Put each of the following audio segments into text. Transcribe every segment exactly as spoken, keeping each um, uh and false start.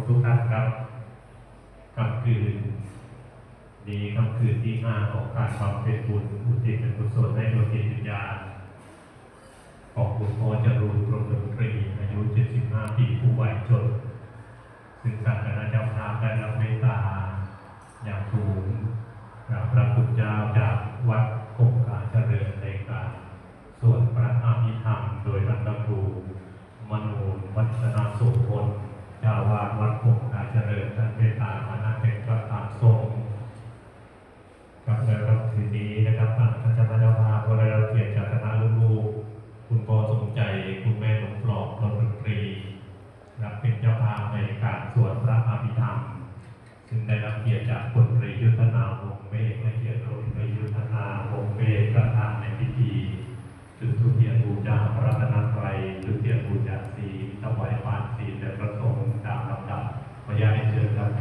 ทุกท่านครับ ค่ำคืนนี้ค่ำคืนที่ห้าของการบำเพ็ญบุญอุทิศเป็นกุศลให้ดวงจิตวิญญาณของคุณพ่อจรูญ พรหมดนตรี อายุ เจ็ดสิบห้า ปี ผู้วายชน ซึ่งทางคณะเจ้าภาพได้รับเมตตาอย่างสูงจากพระคุณเจ้าจากวัดคงคาเจริญในการสวดพระอภิธรรมโดยท่านพระครู มโนวัฒนโสพล เจ้าวาดวัดคงคาเจริญ ท่านเมตตามานั่งเป็นประธานสงฆ์ครับ และค่ำคืนนี้นะครับ ทางคณะเจ้าภาพก็ได้รับเกียรติจากคณะลูกๆ คุณพ่อสมใจ คุณแม่หลวงปลอบ พลดนตรี รับเป็นเจ้าภาพในการสวดพระอภิธรรม ซึ่งได้รับเกียรติจากพลตรียุทธนาวงศ์เมฆ ให้เกียรติโดยพลตรียุทธนาวงศ์เมฆ ประธานในพิธี จุดธูปเทียนบูชาพระรัตนตรัย จุดเทียนบูชาศีล ถวายทานศีลแด่พระสงฆ์ตามลำดับ ขออนุญาตเรียนเชิญครับ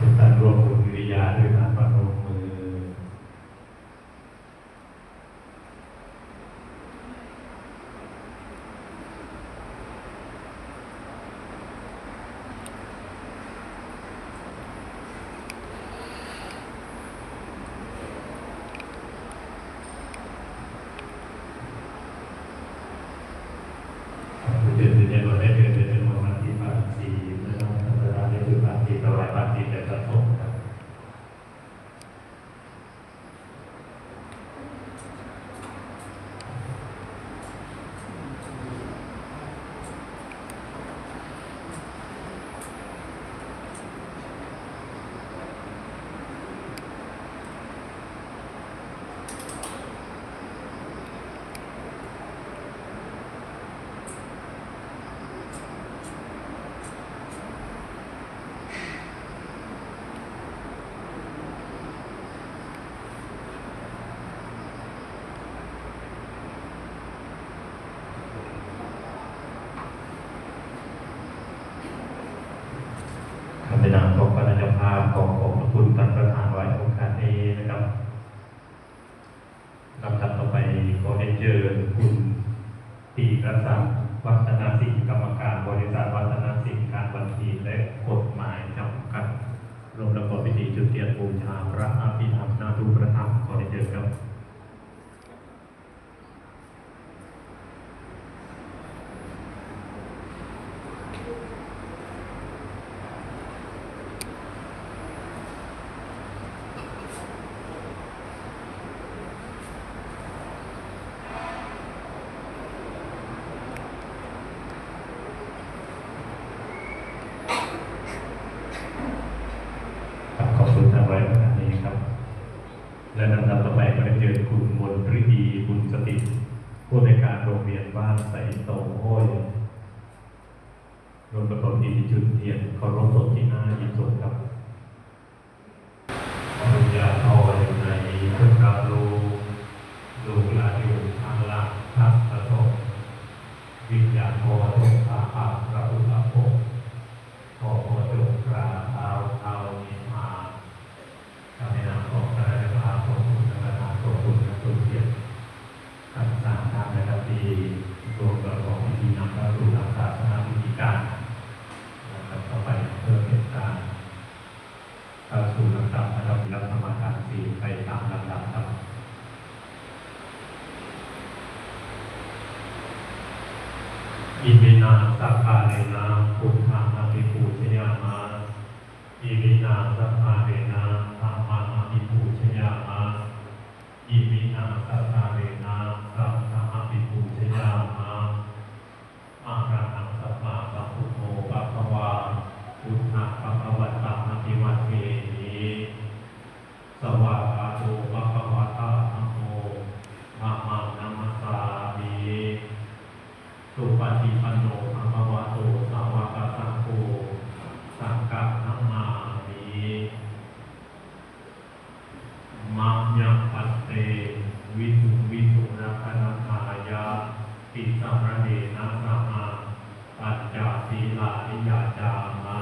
ทุกท่านร่วมบุญกิริยาด้วยการประนมมือ เชิญเชิญญาติโยมได้เชิญเชิญเชิญมวลมาที่ปากศีลนะครับ ท่านประธานได้จุดปากศีล ถวายปากศีลแด่พระสงฆ์ครับ ครับ ในนามของคณะเจ้าภาพ ขอขอบพระคุณท่านประธานไว้โอกาสนี้นะครับ ลำดับต่อไปขอเรียนเชิญคุณธีรศักดิ์ วัฒนสิงห์ กรรมการบริษัทวัฒนสิงห์การบัญชีและกฎหมายจำกัด ร่วมประกอบพิธีจุดเทียนบูชาพระอภิธรรมนาทูปธรรม ขอเรียนเชิญครับ ครับ ขอบคุณทางไลฟ์ท่านนี้ครับ และลำดับต่อไปขอเรียนเชิญคุณมนฤดี บุญสถิต ผู้อำนวยการโรงเรียนบ้านไสโตห้วย ร่วมประกอบพิธีจุดเทียนเคารพศพที่หน้าหีบศพครับ วิญญาณพ่ออยู่ไหน พวกเรารู้ รู้ละอยู่ข้างหลังพระประสงค์ วิญญาณพ่อจงพาพระพุทธองค์ ขอพ่อจงพาเท้าเข้านิพพาน ครับ ในนามของคณะเจ้าภาพ ขอบคุณท่านประธาน ขอบคุณท่านผู้เกียรติทั้งสามท่านนะครับ ที่ร่วมประกอบพิธีนำเข้าสู่หลักศาสนพิธีการนะครับ ต่อไปเพื่อเป็นการเข้าสู่ลำดับนะครับ รับสมาทานศีลไปตามลำดับครับ Iminā sakkārena buddhaṃ abhipūjayāma. Iminā sakkārena dhammaṃ abhipūjayāma. Iminā sakkārena saṅghaṃ abhipūjayāma. Arahaṃ sammāsambuddho bhagavā, buddhaṃ bhagavantaṃ abhivādemi. Svākkhāto bhagavatā dhammo, dhammaṃ namassāmi. Supaṭipanno bhagavato sāvakasaṅgho, saṅghaṃ namāmi. Mayaṃ bhante visuṃ visuṃ rakkhaṇatthāya tisaraṇena saha pañca sīlāni yācāma.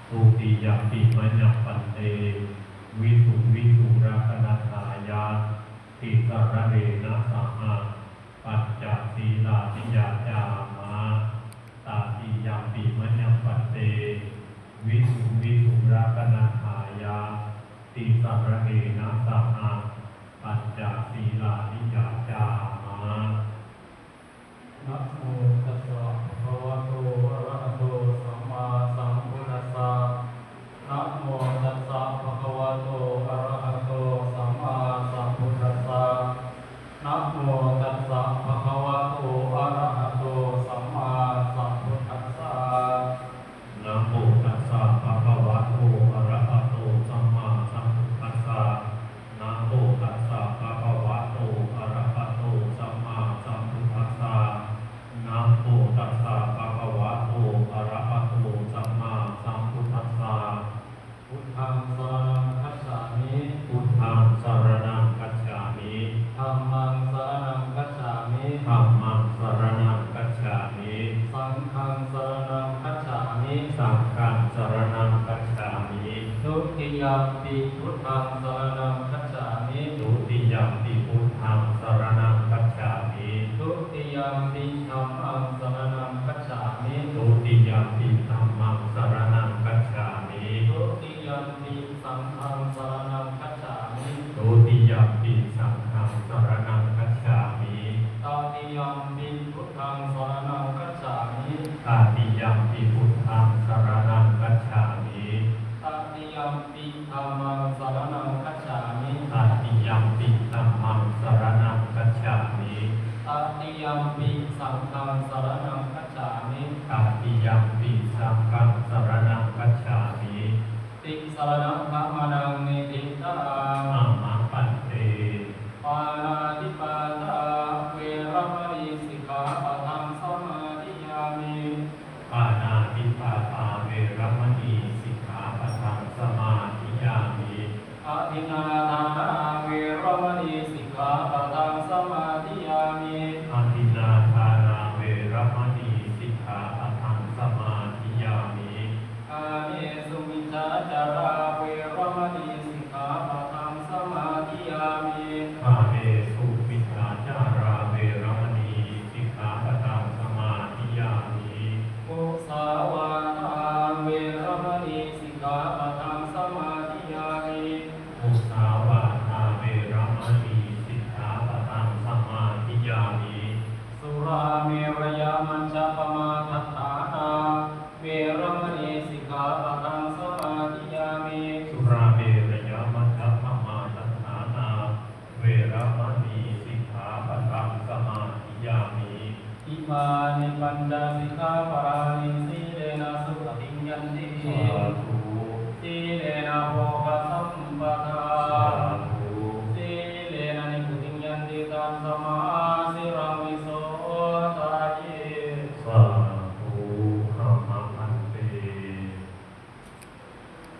Su Dutiyampi mayaṃ bhante visuṃ visuṃ rakkhaṇatthāya tisaraṇena saha pañca sīlāni yācāma. Tatiyampi mayaṃ bhante visuṃ visuṃ rakkhaṇatthāya tisaraṇena saha pañca sīlāni yācāma. Namo tassa bhagavato arahato sammāsambuddhassa. Namo tassa bhagavato arahato sammāsambuddhassa. Namo tassa bhagavato arahato sammāsambuddhassa. Namo tassa bhagavato arahato sammāsambuddhassa. Namo tassa bhagavato arahato sammāsambuddhassa. Namo tassa bhagavato arahato sammāsambuddhassa. Buddhaṃ saraṇaṃ gacchāmi. Buddhaṃ saraṇaṃ gacchāmi. Dhammaṃ saraṇaṃ gacchāmi. Dhammaṃ saraṇaṃ gacchāmi. Saṅghaṃ saraṇaṃ gacchāmi. Saṅghaṃ saraṇaṃ gacchāmi. Dutiyampi buddhaṃ saraṇaṃ gacchāmi. Dutiyampi buddhaṃ saraṇaṃ gacchāmi. Dutiyampi dhammaṃ saraṇaṃ gacchāmi. Dutiyampi dhammaṃ saraṇaṃ gacchāmi. Dutiyampi saṅghaṃ saraṇaṃ gacchāmi. Dutiyampi saṅghaṃ saraṇaṃ gacchāmi. Tatiyampi buddhaṃ saraṇaṃ gacchāmi. Tatiyampi buddhaṃ saraṇaṃ gacchāmi. Tatiyampi dhammaṃ saraṇaṃ gacchāmi. Tatiyampi dhammaṃ saraṇaṃ gacchāmi. Tatiyampi saṅghaṃ saraṇaṃ gacchāmi. Tatiyampi saṅghaṃ saraṇaṃ gacchāmi. Tisaraṇagamanaṃ niṭṭhitaṃ. Āma bhante. Pāṇātipātā veramaṇī sikkhāpadaṃ samādiyāmi. Pāṇātipātā veramaṇī sikkhāpadaṃ samādiyāmi. Adinnādānā veramaṇī sikkhāpadaṃ samādiyāmi. Adinnādānā veramaṇī sikkhāpadaṃ samādiyāmi. Kāmesu micchācārā veramaṇī sikkhāpadaṃ samādiyāmi. Kāmesu micchācārā veramaṇī sikkhāpadaṃ samādiyāmi. Musāvādā veramaṇī sikkhāpadaṃ samādiyāmi. Musāvādā veramaṇī sikkhāpadaṃ samādiyāmi. Surāmerayamajjapamādaṭṭhānā veramaṇī sikkhāpadaṃ samādiyāmi. Surāmerayamajjapamādaṭṭhānā veramaṇī sikkhāpadaṃ samādiyāmi. Imāni pañca sikkhāpadāni sīlena sugatiṃ yanti. Sādhu. Sīlena bhogasampadā. Sādhu. Sīlena nibbutiṃ yanti, tasmā sīlaṃ visodhaye. Sādhu. Āma bhante.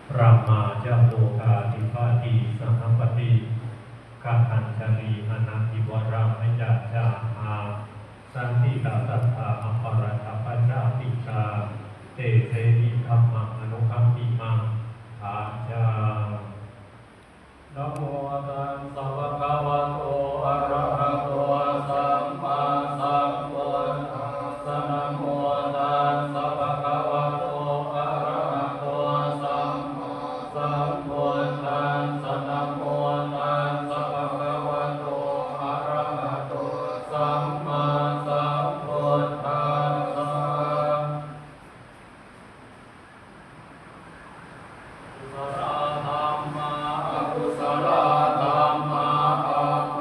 Brahmā ca lokādhipatī sahampati, katañjalī anandivaraṃ mayā cāhā, santītā sadā aparājitapaṭāpitā, tejehi dhammaṃ anukampimaṃ bhājaṃ. Namo tassa bhagavato arahato sammāsambuddhassa. Namo tassa bhagavato arahato sammāsambuddhassa. Namo tassa bhagavato arahato sammāsambuddhassa. Kusalā dhammā, akusalā dhammā,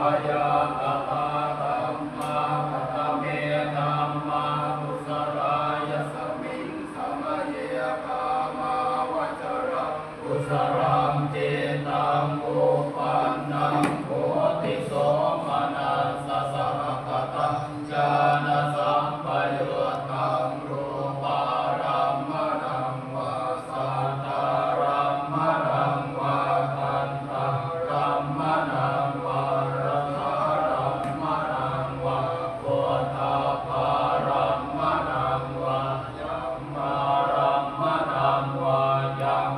abyākatā dhammā. Katame dhammā kusalā? Yasmiṃ samaye kāmāvacaraṃ kusalaṃ cittaṃ uppannaṃ hoti somanassasahagataṃ ñāṇasampayuttaṃ rūpārammaṇaṃ vā saddārammaṇaṃ vā gandhārammaṇaṃ vā rasārammaṇaṃ vā phoṭṭhabbārammaṇaṃ vā dhammārammaṇaṃ vā yaṃ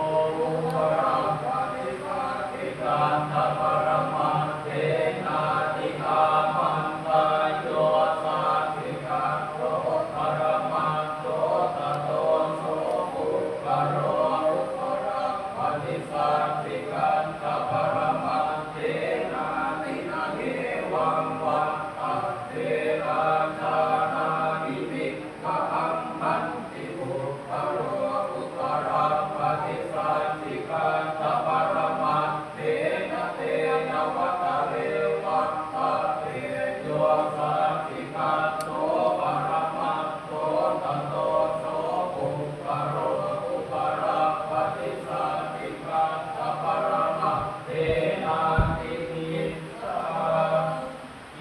upalabbhati saccikaṭṭhaparamatthenāti? Āmantā. Yo saccikaṭṭho paramatto, tato so puggalo upalabbhati saccikaṭṭhaparamatthenāti? Na hevaṃ vattabbe, rājānāhi, Viggahaṃ. Hanti puggalo upalabbhati saccikaṭṭhaparamatthenā, tena vata re vattabbe. Yo saccikaṭṭho paramatto, tato so puggalo upalabbhati saccikaṭṭhaparamatthenāti? Issā.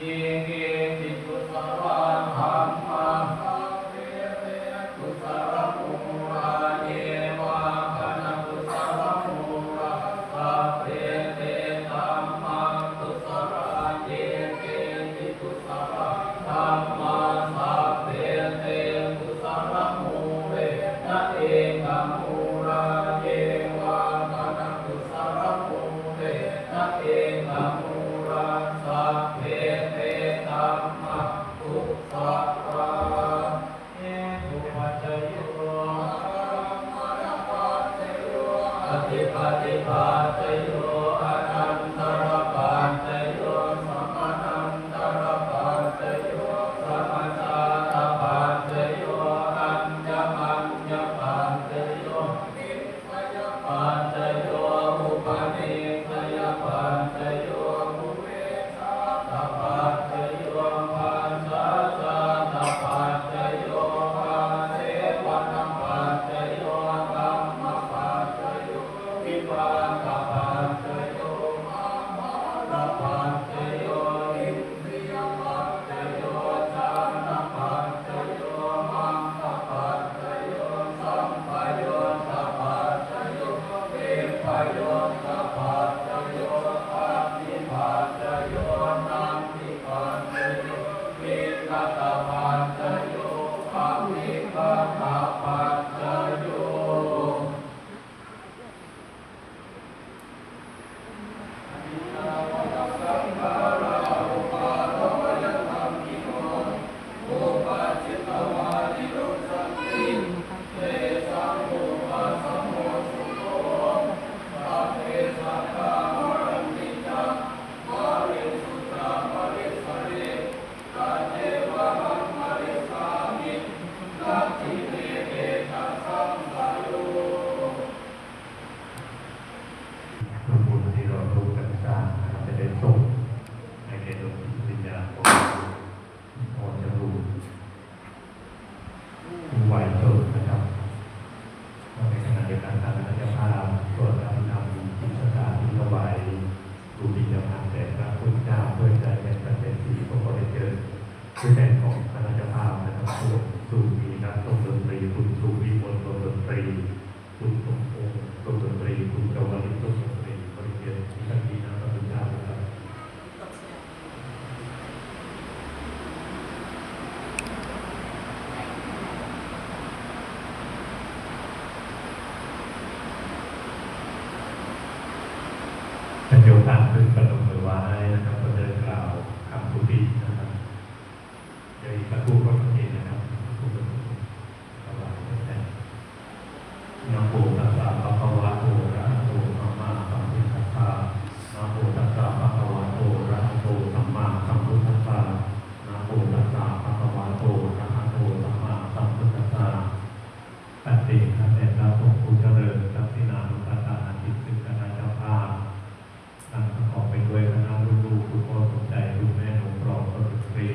Ye keci kusalā dhammā, sabbe te kusalamūlā. Ye vā pana kusalamūlā, sabbe te dhammā kusalā. Ye keci kusalā dhammā, sabbe te kusalamūlena ekamūlā. Ye vā pana kusalamūlena ekamūlā, sabbe te dhammā kusalā. Hetupaccayo, ārammaṇapaccayo, adhipatipaccayo, anantarapaccayo, samanantarapaccayo, samajātapaccayo, aññamaññapaccayo, nissayapaccayo, upanissayapaccayo, purejātapaccayo, pacchājātapaccayo, āsevanapaccayo, kammapaccayo, vipākapaccayo, āhārapaccayo, indriyapaccayo, jhānapaccayo, maggapaccayo, sampayuttapaccayo, vippayuttapaccayo, paṭipaccayo, natthipaccayo, vigatapaccayo, avigatapaccayo. Buญ ที่เราร่วมกันสร้าง อาจจะได้ส่งให้แก่ดวงจิตวิญญาณของพ่อเจ้าลูกผู้ไวชนนะครับ ก็ในขณะเดียวกัน ทางคณะเจ้าภาพ สวดอภิธรรมจิตสถานที่ถวายบูชาพระแด่พระคุณเจ้า เพื่อจะเป็นพระเจดีย์ ก็ขอเรียนเชิญผู้แทนของคณะเจ้าภาพนะครับ คุณสุวีรัตน์ ดนตรี คุณสุวิมล ดนตรี คุณสมพงษ์ ดน ตั้งขึ้นประนมมือไหว้นะครับ ก็จะได้กล่าวคำอุทิศนะครับ เดี๋ยวอีกสักครู่ก็จะเทนะครับ ถวายพระแสง Namo tassa bhagavato arahato sammāsambuddhassa. Namo tassa bhagavato arahato sammāsambuddhassa. Namo tassa bhagavato arahato sammāsambuddhassa. ปัจเจกข้าแต่พระสงฆ์ผู้เจริญ ทักษิณานุปัฏฐานาจิต ซึ่งคณะเจ้าภาพ นั้นประกอบไปด้วยคณะลูกๆ คุณพ่อสมใจ คุณแม่นงพร้อม ดนตรี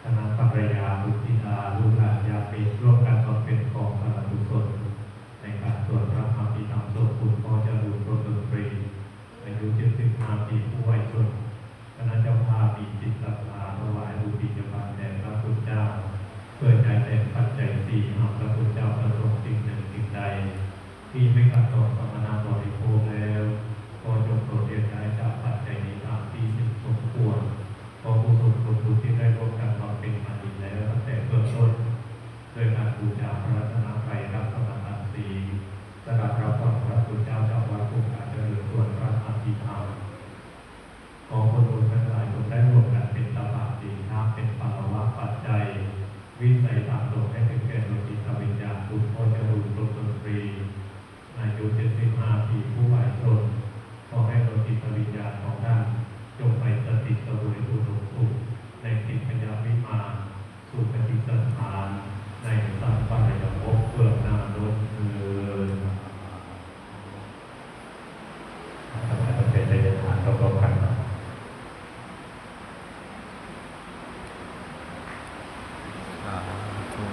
คณะภรรยา บุตรธิดา ลูกหลานญาติมิตร ร่วมกันบำเพ็ญกองสาธุกุศล ในการสวดพระอภิธรรมศพคุณพ่อจรูน พรหมดนตรี อายุ เจ็ดสิบห้า ปี ผู้ไว้ชน คณะเจ้าภาพมีจิตศรัทธาถวายอุทิศภัณฑ์แด่พระคุณเจ้า เพื่อใช้แทนปัจจัยสี่ หากพระคุณเจ้าประสงค์สิ่งหนึ่งสิ่งใด ที่ไม่ขัดต่อสมณบริโภคแล้ว ก็จงโปรดเรียกใช้จากปัจจัยนี้ตามที่เห็นสมควร เพราะกุศลผลบุญที่ได้ร่วมกันบำเพ็ญมาดีแล้วตั้งแต่เบื้องต้น ด้วยการบูชาพระรัตนตรัย รักษาทานศีล สดับรับฟังพระคุณเจ้าจากวัดคงคาเจริญสวดพระอภิธรรม ขอผลบุญทั้งหลายจงได้รวมกันเป็นตบะสีข้า เป็นปาละวะปัจจัย วิสัยทานส่งให้ถึงแก่โลกิตวิญญาณคุณพ่อจรูน พรหมดนตรี อายุ เจ็ดสิบห้า ปี ผู้ไว้ชน ขอให้โลกิตวิญญาณของท่าน จงไปสถิตเสวยอุดมสุขในทิพยวิมาน สุคติสถาน ในสัมปรายภพเบื้องหน้าโน้นเทอญ ถวายปัจจัยทานพร้อมๆ กันครับ สาธุ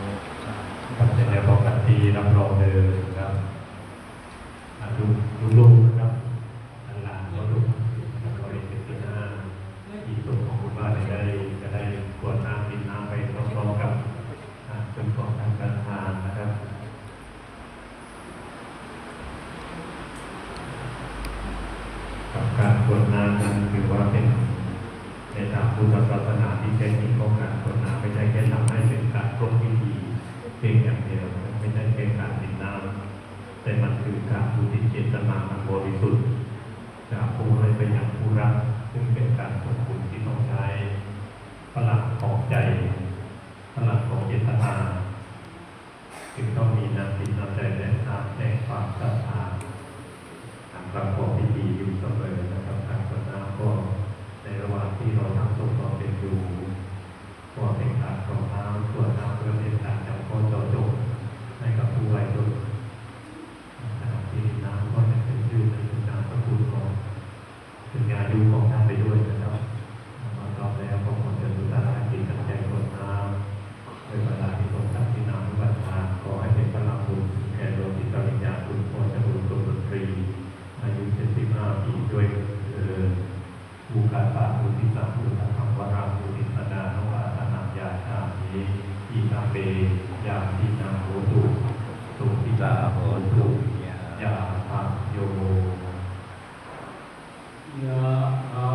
สาธุ ปัจจัยพร้อมกันที่รับรองเลยครับ อ่ะ ลูกๆ นะครับ หลานๆ ก็ลูกนะครับ บริเวณที่หน้าที่สุดของคุณบ้านได้ จะได้กรวดน้ำกินน้ำไปพร้อมๆ กับ อ่ะ คุณของท่านประธานนะครับ กับการกรวดน้ำนั้นถือว่าเป็นในทางพุทธศาสนาที่แท้จริงของการกรวดน้ำไม่ใช่แค่ทำให้เป็นการครบพิธีเพียงอย่างเดียว ไม่ใช่แค่การกินน้ำ แต่มันคือการอุทิศเจตนาอันบริสุทธิ์จากผู้ให้ไปยังผู้รับ ซึ่งเป็นการส่งบุญที่ต้องใช้พลังของใจ พลังของเจตนา จึงต้องมีน้ำจิตน้ำใจและน้ำแห่งความศรัทธาอันประกอบพิธีอยู่เสมอนะครับ การกรวดน้ำก็ในระหว่างที่เราทั้งสวดบำเพ็ญอยู่ ก็เป็นการกรวดน้ำ กรวดน้ำเพื่อเป็นการจำเพาะเจาะจงให้กับผู้ไว้ชน ขณะที่น้ำก็จะเป็นชื่อเป็นนามสกุลของ ถึงอายุของท่านไปด้วยนะครับ เมื่อพร้อมแล้วก็ขอเชิญทุกท่านตั้งจิตตั้งใจกรวดน้ำ ด้วยพระอภิธรรมทักษิณานุปัฏฐาน ขอให้เป็นพลังบุญแก่ดวงจิตวิญญาณคุณพ่อจรูน พรหมดนตรี อายุ เจ็ดสิบห้า ปีด้วยเทอญ Ukāsa uddissa buddhaggaṃ varaṃ udissanānubhāsanaṃ yācāmi. Idampi ñātīnaṃ hotu, sukhitā hotu, ñātayo. Yathā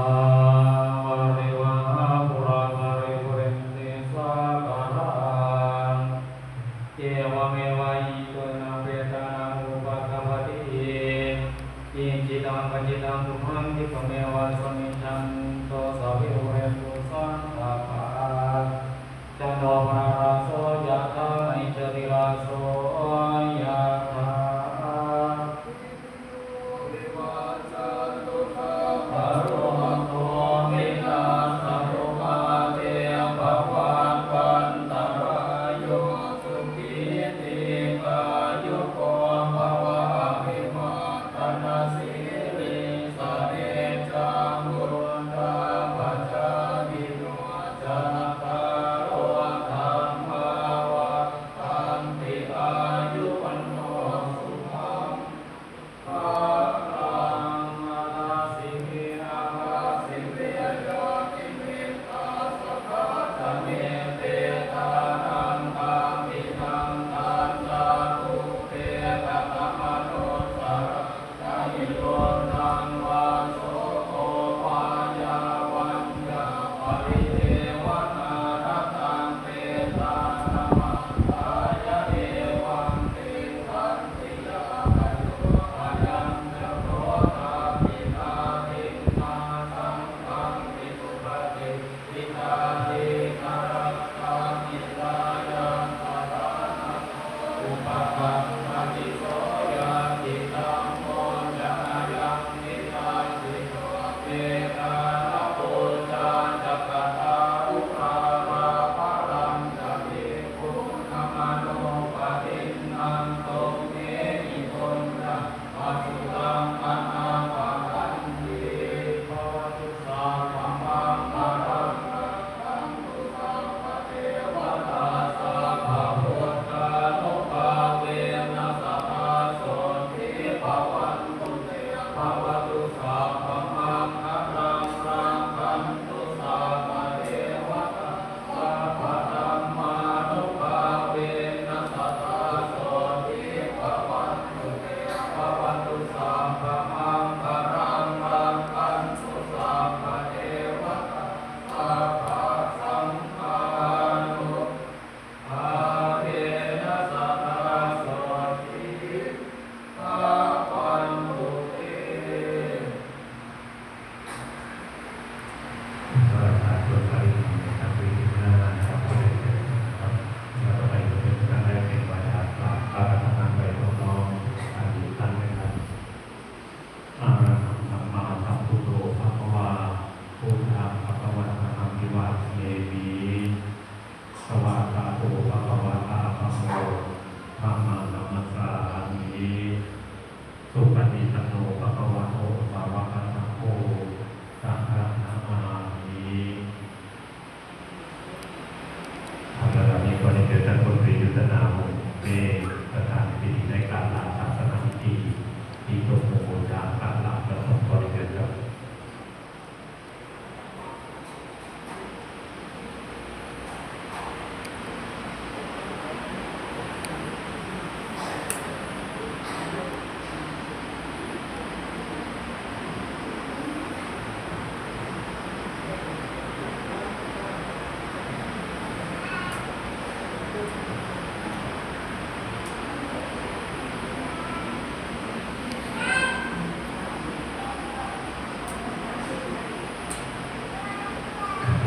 Supaṭipanno bhagavato sāvakasaṅgho, saṅghaṃ namāmi. เอาละ วันนี้ขอเรียนเชิญท่านพลตรียุทธนา หงส์เมฆ ประธานในพิธีในการลาศาสนพิธี ที่ตรงโมโหจาระลาพระสงฆ์ ขอเรียนเชิญครับ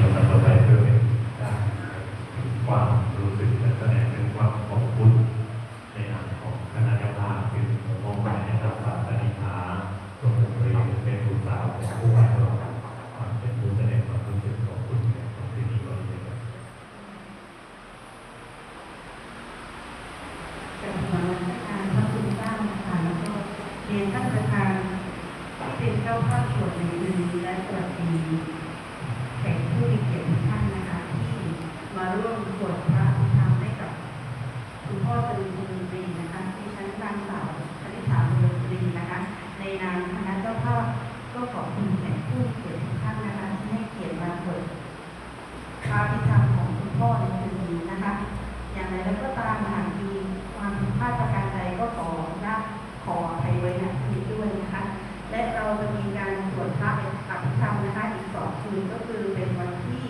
ลำดับต่อไปเพื่อเป็นการถึงความรู้สึกและแสดงถึงความขอบคุณในนามของคณะเจ้าภาพ คือมอบหมายให้ทางศาสนิกา ร่วมดนตรี เป็นผู้สาวของผู้ว่าเรา เป็นผู้แสดงความรู้สึกขอบคุณในค่ำคืนนี้ ขอเรียนเชิญครับ กราบนมัสการพระคุณเจ้านะคะ แล้วก็เรียนท่านประธานที่เป็นเจ้าภาพส่วนในคืนนี้ และสวัสดีแขกผู้มีเกียรติทุกท่านนะคะ ที่มาร่วมสวดพระอภิธรรมให้กับคุณพ่อจรูญ พงษ์มนตรีนะคะ ดิฉันนางสาวคณิษฐา พงษ์มนตรีนะคะ ในนามคณะเจ้าภาพก็ขอบคุณแขกผู้มีเกียรติทุกท่านนะคะ ที่ให้เกียรติมาสวด พระอภิธรรมของคุณพ่อในคืนนี้นะคะ อย่างไรแล้วก็ตาม หากมีความผิดพลาดประการใดก็ขออนุญาตขออภัยไว้ณที่นี้ด้วยนะคะ และเราจะมีการสวดพระอภิธรรมนะคะ อีกสองคืน ก็คือเป็นวันที่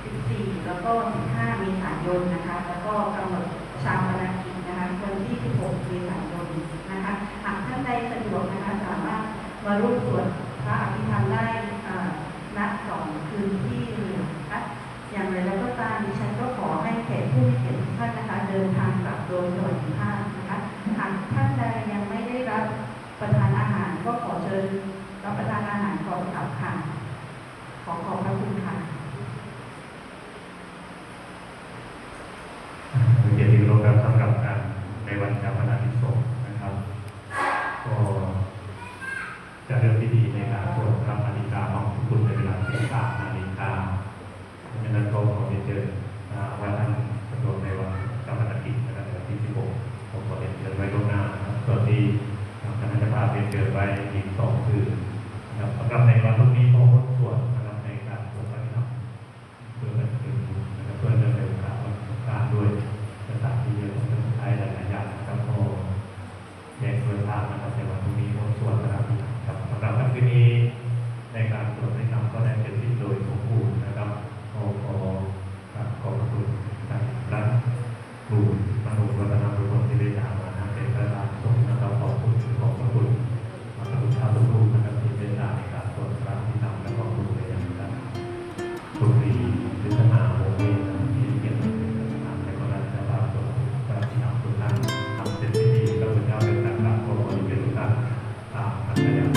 สิบสี่ แล้วก็ สิบห้า เมษายนนะคะ แล้วก็กำหนดฌาปนกิจนะคะ วันที่ สิบหก เมษายนนะคะ หากท่านใดสะดวกนะคะ สามารถมาร่วมสวดพระอภิธรรมได้ เอ่อ ณ สองคืนที่เหลือนะคะ อย่างไรแล้วก็ตาม ดิฉันก็ขอให้แขกผู้มีเกียรติทุกท่านนะคะ เดินทางกลับโดยสวัสดิภาพนะคะ หากท่านใดยังไม่ได้รับประทานอาหาร ก็ขอเชิญรับประทานอาหารก่อนกลับค่ะ ขอขอบพระคุณค่ะ เกียรติที่เคารพครับ สำหรับการในวันฌาปนกิจศพนะครับ ก็จะเริ่มพิธีในการสวดพระมาติกาบังสุกุลในเวลา สิบสาม นาฬิกา เพราะฉะนั้นก็ขอเรียนเชิญ อ่า ว่าท่านสะดวกในวันฌาปนกิจนะครับ ในวันที่ สิบหก ผมขอเรียนเชิญไว้ล่วงหน้านะครับ ส่วนที่ทางคณะเจ้าภาพเรียนเชิญไว้อีกสองคืนนะครับ สำหรับในวันพรุ่งนี้ก็งดสวดนะครับ ในการสวดพระอภิธรรม เพื่อเป็นบุญนะครับ เพื่อเนื่องในโอกาสวันสงกรานต์ด้วย สถานที่เดียวกัน ต้องใช้หลายๆ อย่างนะครับ ก็แจ้งด้วยทราบนะครับ ในวันพรุ่งนี้งดสวดพระอภิธรรมครับ สำหรับค่ำคืนนี้ในการสวดพระอภิธรรมก็ได้เสร็จสิ้นโดยสมบูรณ์นะครับ ก็ขอกราบขอบพระคุณท่านพระ ครูมโนรัตนบุคคลที่ได้นำมานะเป็นพระสงฆ์นะครับ ขอบคุณ ขอบพระคุณพระคุณเจ้าทุกรูปนะครับ ที่เมตตาในการสวดพระอภิธรรม และขอบคุณไปยังท่านพลตรียุทธนา วงศ์เวชนะครับ ที่ให้เกียรติมาเป็นประธาน และก็ท่านเจ้าภาพสวดพระอภิธรรมทุกท่าน ทำเสร็จพิธี ข้าพเจ้าเป็นการกราบขอเรียนเชิญทุกท่าน ตามอัธยา